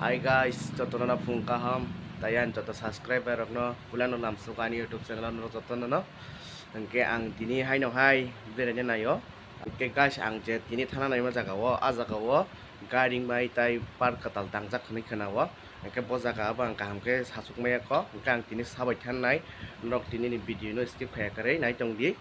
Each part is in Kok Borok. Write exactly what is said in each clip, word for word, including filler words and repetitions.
Hi guys, jotono no phung kaham, tei ani joto subscriber rokno puilano lamsok ani YouTube channel o norok jotono no. Hwnkhe ang tini haino hai beraina naio. Hwnkhe guys, ang je tini thana naima jaga o, a jaga o gari bai tei park kwtal tangjak hwnwi khwna o. Hwnkhe bo jaga abo ang kaham khe sachuk maya kho, hwnkhe ang tini sabai thanai norok tini ni video no skip khaya kwrwi nai tong di.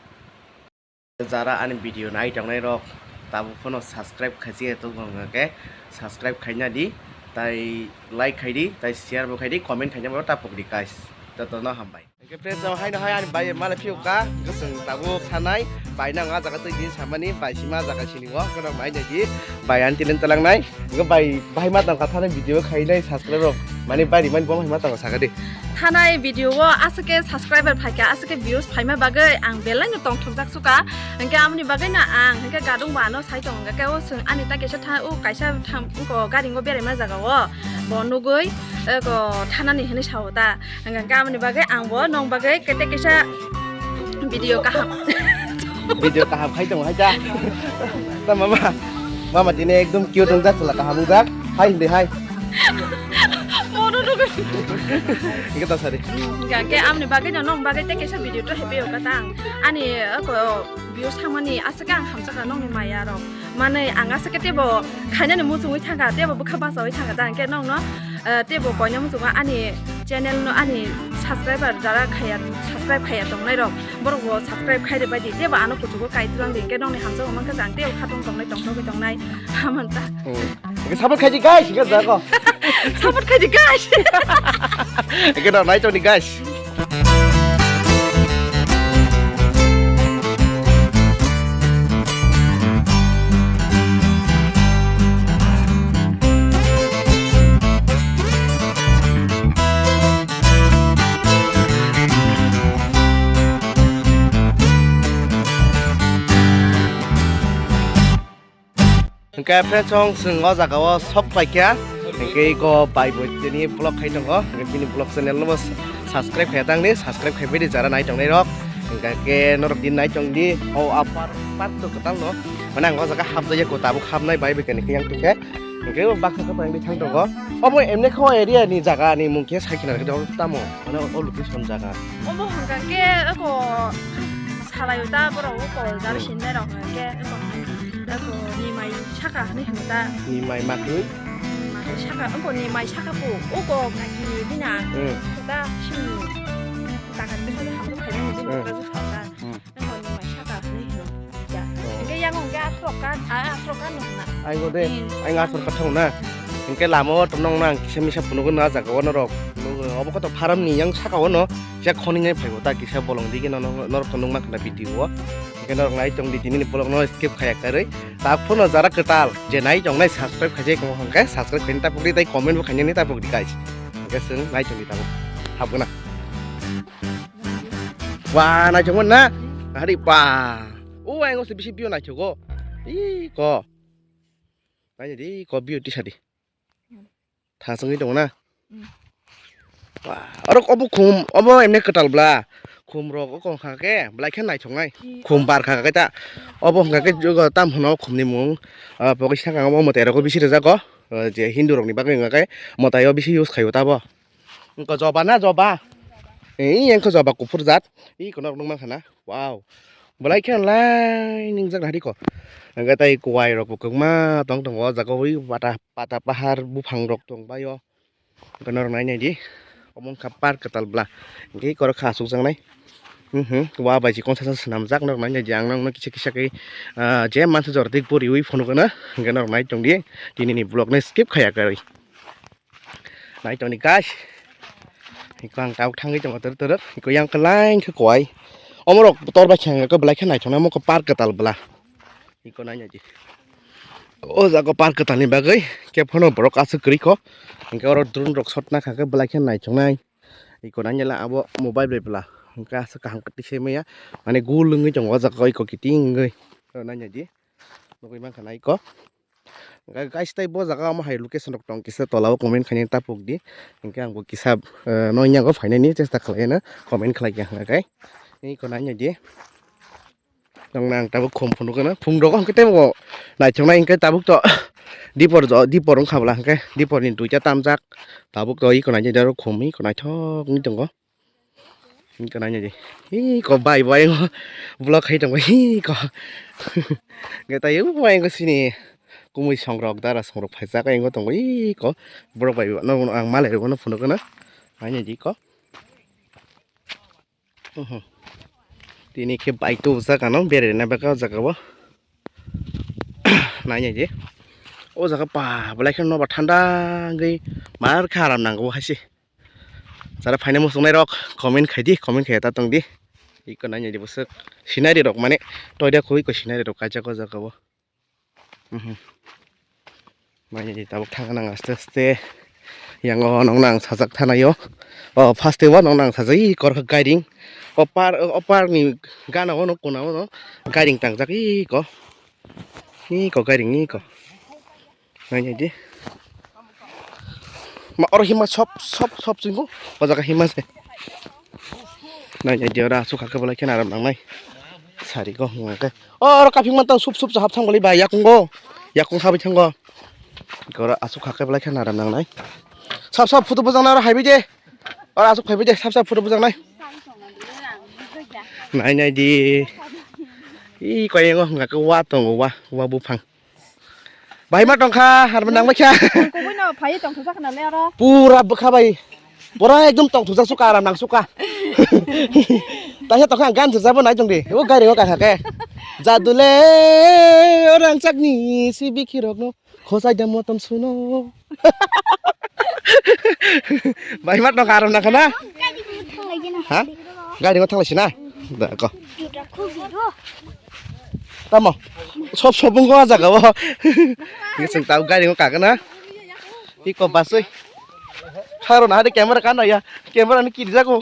Jara ani video nai tongnai rok tabuk phano subscribe khaisi ya tongo hwnkhe subscribe khaina di, tei like khai di, tei share bo khai di, comment khaina bo tapuk di guys. Jotono hambai. Hwnkhe friends, o haino hai ani bai mala phiyo ka, hwnkhe chwng tabuk thanai bai nang a jaga twi din samani bai sima jaga sini o, hwnkhe rok nai nai di bai ani tini talang nai. Hwnkhe bai, bai ma tang ka thani video khainai subscribe rok. Mani bai rimani bo hai ma tang saka di. Thanai video o aswk khe subscriber phaikha, aswk khe views phaima bagwi ang belai no tongthokjak suka. Hwnkhe amoni bagwi no ang hwnkhe gadung bo ano sai tongo, hwnkhe o chwng ani ta kaisa tha-, o kaisa tham-, o gari o beraima jaga o bo nugwi eko thanani hinwi sao ta. Hwnkhe amoni bagwi ang bo nong bagwi kete kaisa video kaham. Video kaham khai tongo hai ta. Ta mama, mama tini ekdom cute wngjak, chwla kaham wngjak. Hai hindi hai. Mono nugwi. Hwnkhe ta sari. Hwnkhe amoni bagwi no nong bagwi tei kaisa video to happy ka tang. Ani eko views thangmani aswk ang hamjakha nongni maya rok. Manwi ang aswk khe tebo khainani muchungwi thangkha, tebo bwkha bachawi thangkha ta, hwnkhe nongno, eh, tebo koina muchungo ani channel no, ani subscriber jara khaya, subscribe khaya tongnai rok, borok bo subscribe khai rwbai di, tebo ano kuchugo kai twlang di, hwnkhe nongni hamjakgo mankha jang tebo khatong tongnai, tongthogwi tongnai, hamanta. Hmm. Hwnkhe support khai di guys, hwnkhe jago. Support khai di guys. Hwnkhe nai tong di guys. Hwnkhe friends, chwng o jaga o sok paikha, hwnkhe eko bai bo tini vlog khai tongo, hwnkhe bini vlog channel no bo subscribe khai tangdi, subscribe khai bai di jara nai tongnai rok, hwnkhe norok din nai tongdi o a park, park to kwtal no, mane ang o jaga hapjaya ko tabuk hapnai bai bai kani khe yang tongkhe, hwnkhe o baksa khe tongdi thang tongo, obo emne kho area ni jaga ni mung khe sai khna tamo, mane o location jaga. Obo hwnkha khe eko salai ta borok o kol jar sinai rok hwnkhe eko. Eko ni mai saka hinwi hino ta. Ni mai maknwi? Ni mai saka, eko ni mai saka po. Eko kaki ni bina. Hmm. Ta sini. Takan bisa ni hamu khaina ni bina. Hmm. Kazu saka. Hmm. Eko ni mai saka hinwi hino. Ya. Oh. Hwnkhe yang hwnkhe asrok ka, a, asrok ka nung na. Ai go de, hmm, ai ngasor ka thong na. Hwnkhe lama o tong nang nang kisa misa phunuk na jaga o norok. Obo khe to farm ni yang saka o no. Kisa khoni nai phai bo ta kisa bolong digi no, no, norok to nung ma khna video o. Hwnkhe norok nai tong di tini ni vlog no skip khaya karwi. Ta phone no jara kwtal je nai tong nai subscribe khaijak tong hwnkhe subscribe khaini tapuk di tei comment bo khaini tapuk di guys. Hwnkhe chwng nai tong di tabuk. Hapgwna. Wa nai tong na. Hari ba. O ang se bisi view nai thogo. I ko. Nai di ko view tisa di. Thaswngwi tongo na? Mm. Wah, oro obo khum, obo emne kwtal bla. Khum rok oko wngkha khe, belai khe naithoknai. Mm. Khum bar kha khe ta. Obo wngkha khe jugo tam hwno khum ni mung. Ah, pokhe sakang obo mwtai rok bisi rijak o. Ah, je Hindu rok ni bagwi wngkha khe mwtai o bisi use khaio ta bo. Wngkha joba na joba? Ee, wngkha joba kuphur jat. Ee, kono rok nukmankha na. Wow. Belai khe lai ningjak nai riko. Hwnkhe tei kuwai rok bo kwbangma tong tongo o jaga o, ui pata, pata pahar buphang rok tong bai o. Hwnkhe norok nai nai di. Omo wngkha park kwtal bla. Hwnkhe eko oro kha achukjaknai. Mhm. Wa bai se kongsa sa swnamjak norok nai nai di. Ang nokno kisa kisa khe, ah, je mansa jora twi poriwi phunukgwna. Hwnkhe norok nai tong di. Tini ni vlog no skip khaya kwrwi. Nai tongdi guys. Eko ang tabuk thangwi tongo twrwk twrwk. Eko yang kwlain khe kuwai. Omorok tor bai khe ang belai khe naithoknai omo khe park kwtal bwla. Eko nai naidi. O jaga park kwtalni bagwi khe phano borok aswk kwrwi kho. Hinkhe oro drone rok shot nakha khe belai khe naithoknai. Eko nai nai la abo mobile bai bwla. Hinkhe aswk kaham kwtwi se maya. Mane gul wngwi tongo o jaga o eko kiting wngwi. Oro nai naidi. Nugwi mankha na eko. Ga-, guys, tei bo jaga omo hai location rok tong kisa tola o comment khainai tapuk di. Hinkhe ang bo kisa, eh, noini yago phainani chesta khlaino comment khlai kha hinkhe. Eko nai nai di. Tongna ang tabuk khum phunukgwno. Phung rogo hinkhe tei bo naithoknai hinkhe tabuk to Dipor jo, dipor wngkha bwla hwnkhe, diporni duita tamjak. Tabuk to iko nainai de aro khum iko naithok wngwi tongo. Iko nainai di. Iko bai bai ngo vlog khai tongo iko. Hwnkhe tai bai ngo sini kumui songrok dara songrok phaijak ngo tongo iko. Borok bai no ang malai rwno phunukgwno. Nainai di iko. Mhm. Tini khe bai tubujak ano berena bwkha o jaga o. Nainai di. O jaga pa belai kheno nobar thanda wngwi mar khe aram nango hai se. Jara phaina muchungnai rok comment khai di, comment khai ta tong di. Iko nainai di bwswk scenery rok mane toida khwi ko scenery rok kaijak o jaga o. Mhm. Nainai di tabuk thang nang aste aste. Yang o nong nang sajak thanai o. O first o nong nang sajak i kor kha gairing. O par, o par ni gana o no kona o no gairing tangjak i ko. I ko gairing i ko. Nainai di. Ma oro hima sop sop sop chingo. O jaga hima se. Nainai di ora asuk hakhe belai kheno aram nangnai. Sari go hwnga khe. O oro kaphik mantang sup sup chahap thang bali bai yakungo. Yakung sabai thango. Oro asuk hakhe belai kheno aram nangnai. Sap sap photo bujang na oro haibai de. Oro asuk phaibai de sap sap photo bujang nai. Nainai di. I koyengo hwnga khe wa tongo wa, wa buphang. Bahai ma tongkha, harbo nang baikha. Kubui no phai tongthokjak na le oro. Pura bwkha bai. Pura ekdom tongthokjak suka, aram nang suka. Taisa tongkha ang gan sejabo nai tong di. O gari o kakha ke. Jadule orang chakni si bikhi rok no. Khosai da motom suno. Bahai ma tongkha, aram nang khana. Ha? Gari o thanglaisi na. Da ko. Tamo. Sob sob wngkha o jaga o. Ngi chwng tabuk gari o kagana. Iko basui. Kharo na hade camera kana ya. Camera ni kiri jago.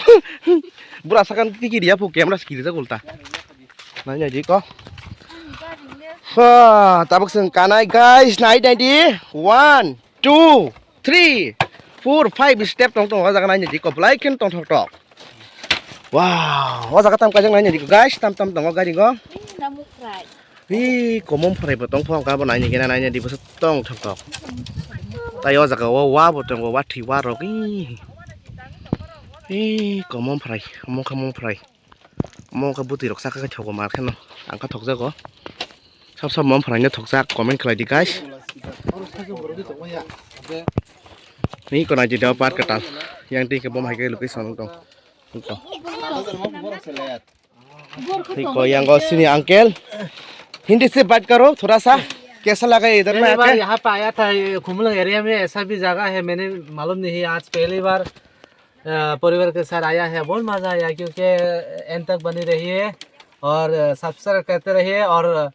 Bura sakan kiri ya phu camera kiri jago ulta. Nai nai di ko. Ha, tabuk chwng kanai guys, nai nai di. One. Two, three, four, five step tong tong o jaga naina di ko belai khen tong thok thok. Wow, o jaga tam kaijak naina di ko guys, tam tam tongo gari go. Hi komom phrai bo tong phok abo naina gena naina di bwswk tong thok thok. Tai o jaga o wa bo tongo, wa thwi wa rok hi. Hi komom phrai, mokha mom phrai. Omo wngkha bwtwi rok saka khe thogo mar kheno ang kha thokjago. Sab sab mom phwraino thokjak comment khlai di guys. Ni ko nai di park kwtal yang twi khe bom hai khe location wng tong. Ni ko yang go sini uncle. Hindi se baat karo thoda sa. Kaisa laga idhar mein aake? यहाँ पे आया था, ये खुमलंग एरिया में ऐसा भी जगह है, मैंने मालूम नहीं, आज पहली बार अ, परिवार के साथ आया है, बहुत मजा आया, क्योंकि एंड तक बनी रहिए और सब्सक्राइब करते रहिए और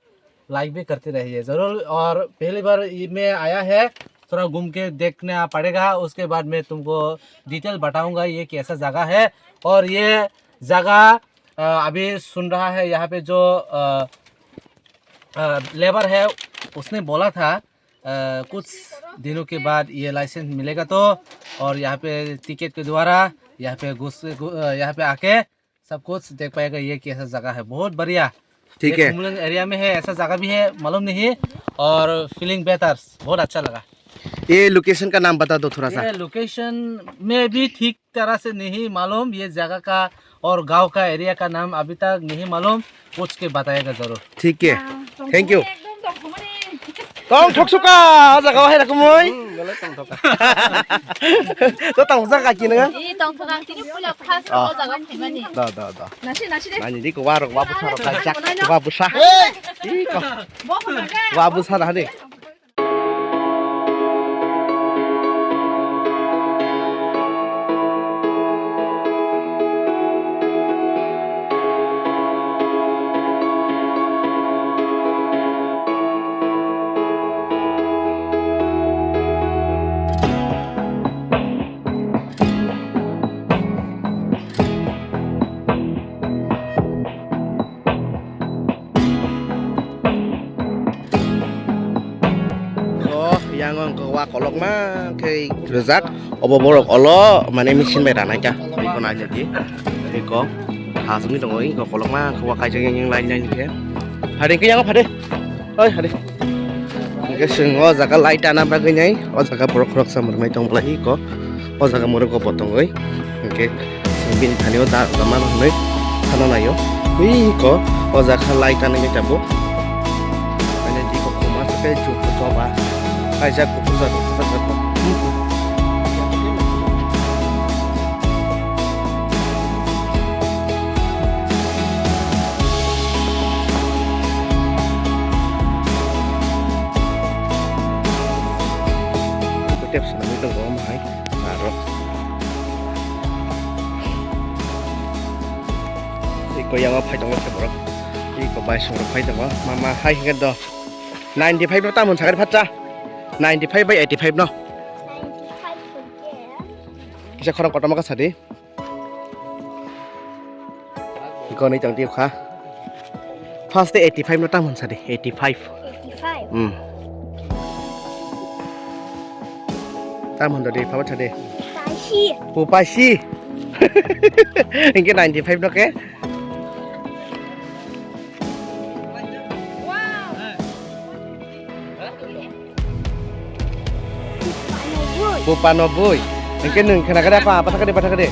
लाइक भी करते रहिए जरूर। और पहली बार ये मैं आया है, थोड़ा घूम के देखना पड़ेगा, उसके बाद मैं तुमको डिटेल बताऊंगा ये कैसा जगह है। और ये जगह, अ, अभी सुन रहा है यहाँ पे जो, अ, अ, लेबर है, उसने बोला था, अ, कुछ दिनों के बाद ये लाइसेंस मिलेगा तो, और यहाँ पे टिकट के द्वारा यहाँ पे घुस, घु-, अ, यहाँ पे आके सब कुछ देख पाएगा। ये कैसा जगह है, बहुत बढ़िया। ठीक ये है। खुमलंग एरिया में है, ऐसा जगह भी है, मालूम नहीं, और फीलिंग बेहतर, बहुत अच्छा लगा। ये लोकेशन का नाम बता दो थोड़ा सा। ये लोकेशन में भी ठीक तरह से नहीं मालूम, ये जगह का और गांव का एरिया का नाम अभी तक नहीं मालूम, पूछ के बताएगा जरूर। ठीक है, हाँ, thank you। Tong thok suka, jaga hai rakumoi. Hmm, boleh tong thok. To tong jaga kini kan? Ih, tong thok ang tini pula khas. Ah. O jaga kini mani. Da, da, da. Nasi, nasi deh. Nani di ko warok wabu saro kajak, wabu sa. Ih, ko. Wabu sa dah deh. O yang wng khe wa kolokma khe rijak, obo borok olo mane machine bai ranai kha, iko nai jadi, iko ha songwi tongo, iko kolokma khe wa kaijak yang yang line line khe, phade khe yang phade, oi phade. Hwnkhe chwng o jaga light ana bagwi nai, o jaga borok khoroksa mwrwknai tong bolai iko, o jaga mwrwk o bo tongwi. Hwnkhe chwng bini thani o da, da mano hwnwi thana naio. Ui iko, o jaga light ana nai tabuk. Ani diko koma se kai chuk choba. Kaisa kukusa kukusa. Tep swnamwi tongo omo hai aro. Iko yango phai tongo khe borok. Iko bai songrok phai tongo. Mama hai hwnkhe do. Ninety five no tamon sakari phatsa. Ninety five bai eighty five no. Kisa khorang kotorma kha sadi. Iko ni tong tip kha. First eighty five no tam hwn sadi, eighty five. Eighty five. Hmm. Tam hwn dadi, phabat sadi. Paisi. Pu paisi. Hwnkhe ninety five no khe. Wow. Bo panobwi. Hwnkhe nwng khna khe apa, apa thakade, apa thakade?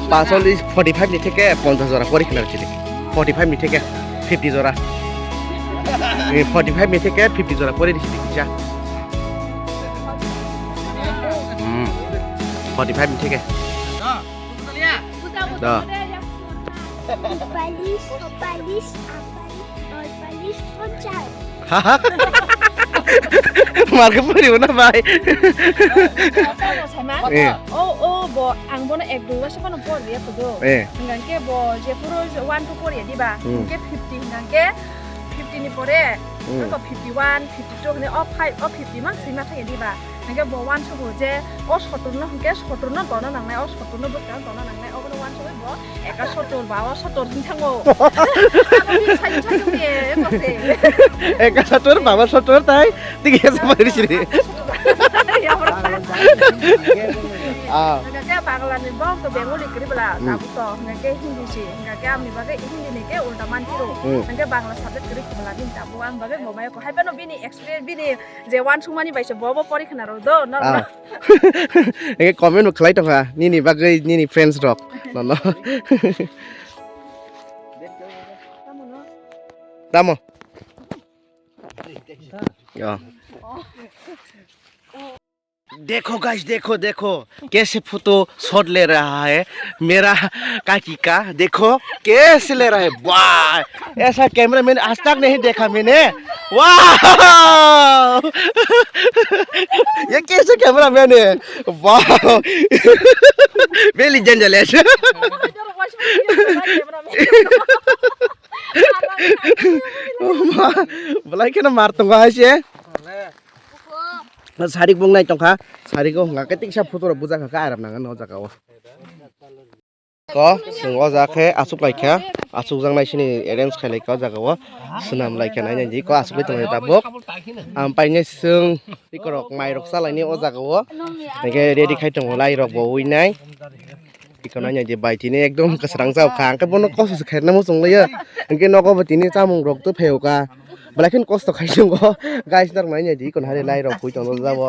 Pasolis forty five ni theke ponchas jora pori khna chili. Forty five ni theke fifty jora. Eh, forty five ni theke fifty jora pori di chili kisa. Hmm. Forty five ni theke. Da. Palis, palis, palis, palis, ponchas. Marka pori na bai. Eh. O, o, bo, ang bono ek dui basa bono pori ya kudo. Eh. Hingke bo, je puro one to pori ya diba. Hmm. Hingke fifty hingke fifty ni pore, hmm, ako fifty one, fifty two hingke o five, o fifty man sima thang ya diba. Hingke bo uansukgo je o sotor no hingke sotor no dona nangnai, o sotor no bwskango dona nangnai, obono uansugwi bo ekasotor ba osotor hwn thango. Ekasotor, babasotor tai tigi esa pari sini. Ah. Hingke Bangla ni bok to Bengali kwrwi bwla, hmm, tabuk to hingke Hindi si, hingke amni bagwi Hindi ni ke ulta man phiro. Hmm. Hingke Bangla subject kwrwi bwla bini tabuk ang bagwi bo mai ko hai phano bini experience bini je uansukmani bai se bo bo pori khna rw do, no, ah, no. Eke comment bo khlai tongkha nini bagwi nini friends rok. Nono. Tamo. Yo. देखो गाइस, देखो, देखो, कैसे photo shot ले रहा है मेरा काकी का। देखो कैसे ले रहा है, वाह, ऐसा कैमरामैन आज तक नहीं देखा मैंने। वाह, ये कैसे कैमरामैन है? वाह, very dangerous। Belai kheno mar tongo hai se. Sarik bung nai tongkha, sarik o hwnga khe tiksa photo rok bujak kha, khe aram nangan o jaga o. Ko, chwng o jaga khe achuk lai kha, achuk jak nai sini arrange khai lai kha o jaga o, swnam lai kha nai nai di ko achuk lai tongo tabuk. Am paine chwng ikorok mai rok cha lai ni o jaga o, hingke ready khai tongo lai rok bo ui nai. Iko nanya di bai tini ekdom kwsrang jao kha, hwnkhe bono kosto se khairna muchung laiya. Hwnkhe nogo bo tini chamung rok twi phaiyo kha. Belai kheno kosto khai chwngo. Guys, norok nanya di iko hari lai rok phui tongo jabo.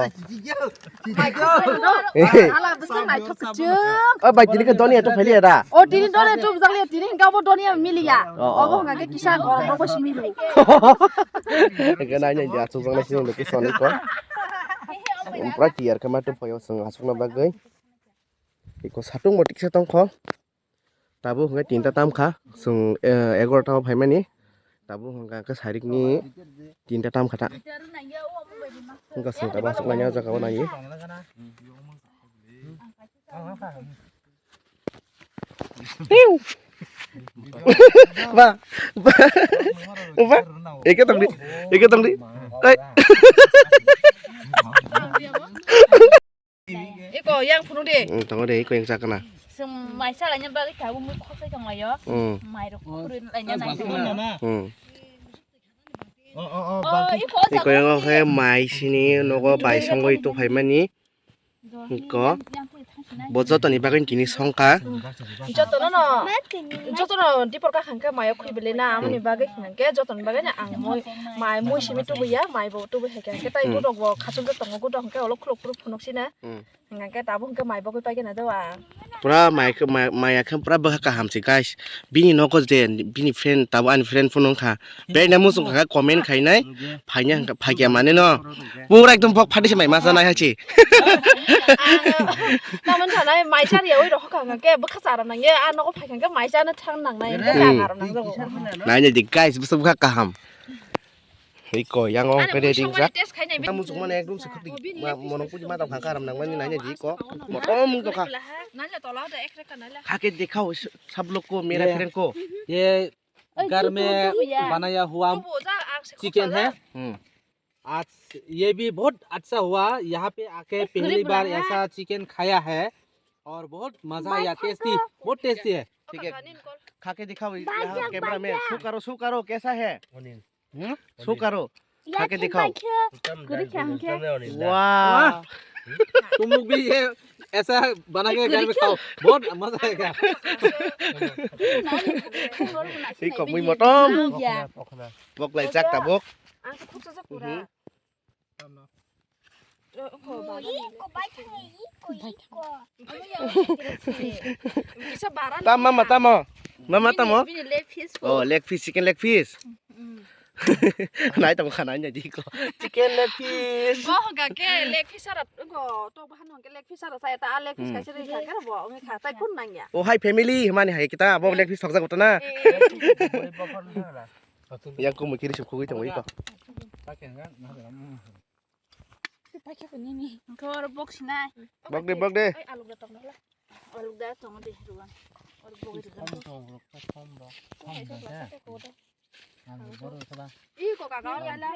Hala bwswk naithok kwchwng. O bai tini khe donia to phailiya da. O tini donia to bwjakliya, tini hwnkhe abo donia miliya. O, o. Obo hwnkha khe kisa gorom rok bai se mili. Hwnkhe nanya di achuk jaknai sini location iko. Pura tiyar khe ma twi phaio chwng achukna bagwi. Iko satung bo tiksa tongkho. Tabuk hwnkhe tinta tamkha. Chwng, eh, egarota o phaimani. Tabuk hwnkha khe sarikni tinta tamkha ta. Hwnkha chwng tabuk aswk laina o jaga o nai. Ba, ba, ba. Eke tongdi, eke tongdi. Ai. Iko yang phunu de. Hmm, tongo de, iko yang chakna. Sum mai salanya bagi tabu mui khosai tong layo. Hmm. Mai rok khurui laina nai. Hmm. Oh, oh, oh, oh, bagi. Iko yang khe mai sini nogo bai songoi to phaimani. Iko. Bo jotoni bagwi tini songkha. Jotono no, jotono dipor ka hangke mayo khwi bele na, amoni bagwi hangke jotoni bagwi na ang moi, mai moi simi tubuya, mai bo tubu heke hangke tai Hmm. Godok bo khachuk jotong godok hangke olo khuluk khuluk phunuk sina. Hmm. Hingke tabuk hingke mai bagwi paikhe na do ang. Pura mai khe, mai, mai ya khe pura bwkha kaham se, guys. Bini nogo je, bini friend, tabuk ani friend phone wngkha. Bini muchung kha comment khainai, phaina hingkha, phaiya mane no. Pura ekdom bok phatisa mai masa nai hachi. Taman thanai mai chari ya oi rokha hingke bwkha chara nangya, a nogo phaikha hingke mai chana thang nangnai, hingke Hmm. chara nangjago. Nai nai di, guys, bwswk bwkha kaham. Iko yang ong Ani kede muchung ringsa. Mani test khainai. Kita muchung mana ekdom sekhuk di. Oh, bini Ma-, lepis monong puji matang khangka aram nang mani nanya di iko. Motom mung tokha. Nanya tola da ek reka nanya. Khake dikhao sab log ko mera friend ko. Ye ghar mein banaya hua chicken hai. Hmm. Aaj ye bhi bahut acha hua. Yahan pe aake pehli baar aisa chicken khaya hai aur bahut maza aaya, tasty, bahut tasty hai. ठीक है। खा के दिखाओ यहाँ कैमरा में। शो करो, शो करो, कैसा है? हम्म? शो करो। खा के दिखाओ। वाह। तुम लोग भी ये ऐसा बना के घर में खाओ, बहुत मजा आएगा। Iko mui motom. Bok lai chak tabuk. Ang sa khuk sa sa pura. Mhm. Tamo mama, tamo. Mama, tamo. Bini leg piece ko. Oh, leg piece, chicken leg piece. Nai tamo khana nya di ko. Chicken leg piece. Bo ga ke leg piece ara go to ba han ke leg piece ara sa ta leg piece ka siri ka bo ngi kha tai kun nang ya. Oh, hi family, mani hai kita bo leg piece thok jak na. Yang ko mui kiri suk khugui tong iko. Paikha ko nini. Thor bok sinai. Bok de, bok de. Ai, aluk da tong la. Aluk da tong de ruan. Aluk bok de. Thom tong rok, thom rok, thom rok, ha? Aluk boro kala. I ko ka ka la la.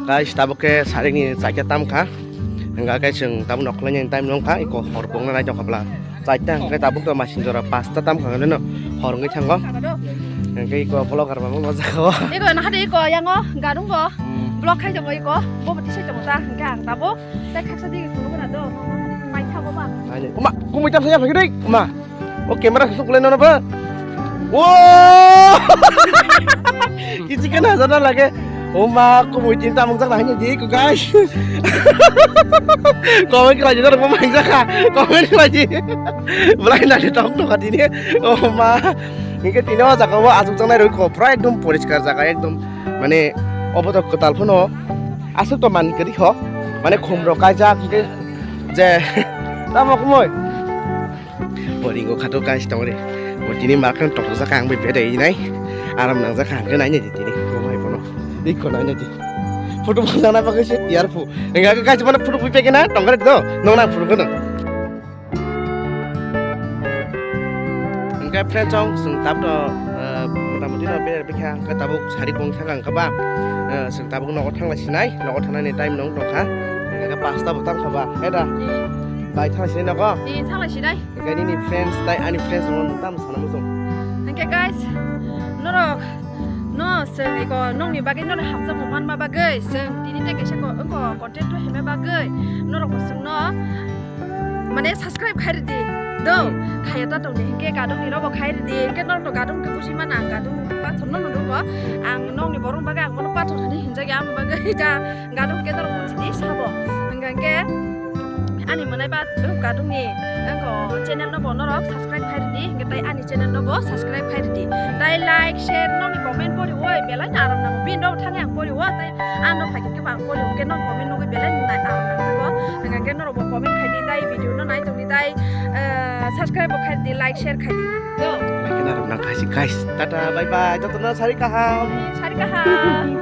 Guys, tabuk khe sarini chaita tam kha. Hingga khe chwng tabuk nok khlainani time nong kha, iko hor bongna nai tong kha bla. Chaita hingkhe tabuk to masing jora pasta tam kha no hor wngwi thango. Hingkhe iko vlogger mamung no jaga o. Iko na hade iko yango gadung go. Hmm. Vlog khai tongo iko. Bo bati sai tongo ta hingkhe ang tabuk tai khaksa di phuru gana do. Mai thago ba. Ani, uma, kumui tam saya phagidai, uma. O camera khasuk kulai nono ba. Wo! Kichi kana jana lage. O ma, kumui tin tamung jak nahini di ko guys. Comment khlai di, dorok bo mangjak kha. Comment khlai di. Belai nani tong tong kha tini. O ma. Hingke tini o jaga o asuk jaknai roi ko. Pura ekdom poriskar jaga ekdom. Mane obo to kwtal phano. Asuk to man kari ho. Mane khum rok kaijak hingke je. Tamo kumui. Boring o khato guys tongri. Bo tini markhan tokjak ang bai bedai nai. Aram nangjak ang khe nai nai tini. Bo mai bono. Iko nai nai di. Photo bo jana bagwi se tiyar phu. Enga guys mana photo bui pekena tongre do. Nong na photo kono. Enga friend song sung tap do. Mota moti no bere bikha enga tabuk sari bong thang ang kaba. Sung tabuk nogo thang lai sinai. Nogo thanani time nong tongkha. Enga pasta bo tang kaba. Heda. Bai thang sinai nogo. Ni thang lai sinai. Hingke nini friends tai ani friends rok no tam sana muchung. Hingke guys, norok no chwng iko nongni bagwi norok hamjakmung manma bagwi chwng tini tei kaisa ko wngko content to hima bagwi norok bo chwngno mane subscribe khai ridi. Do khaya ta tongdi hingke gadok ni robo khai ridi hingke norok to gadok ke buji mana ang gadok pathor no nurungo ang nongni borok bagwi ang bono pathor hinwi hinjak ya ang bagwi ta gadok ke norok buji di sabo hingke hingke Ani mwnai ba gadungni wngkha channel no bo norok subscribe khai ridi, hingke tai ani channel no bo subscribe khai ridi. Tai like, share, nokni comment pori oi, belai no aram nango. Bini rok thangwi ang pori o, tai ano phai khe ba ang pori o, hingke nok comment nugwi belai no aram nangjago. Hingke norok bo comment khai di, tai video no nai tongdi, tai subscribe bo khai di, like, share khai di. Like and aram nang khai si, guys. Tata, bye bye. Jotono sari kaham. Sari kaham.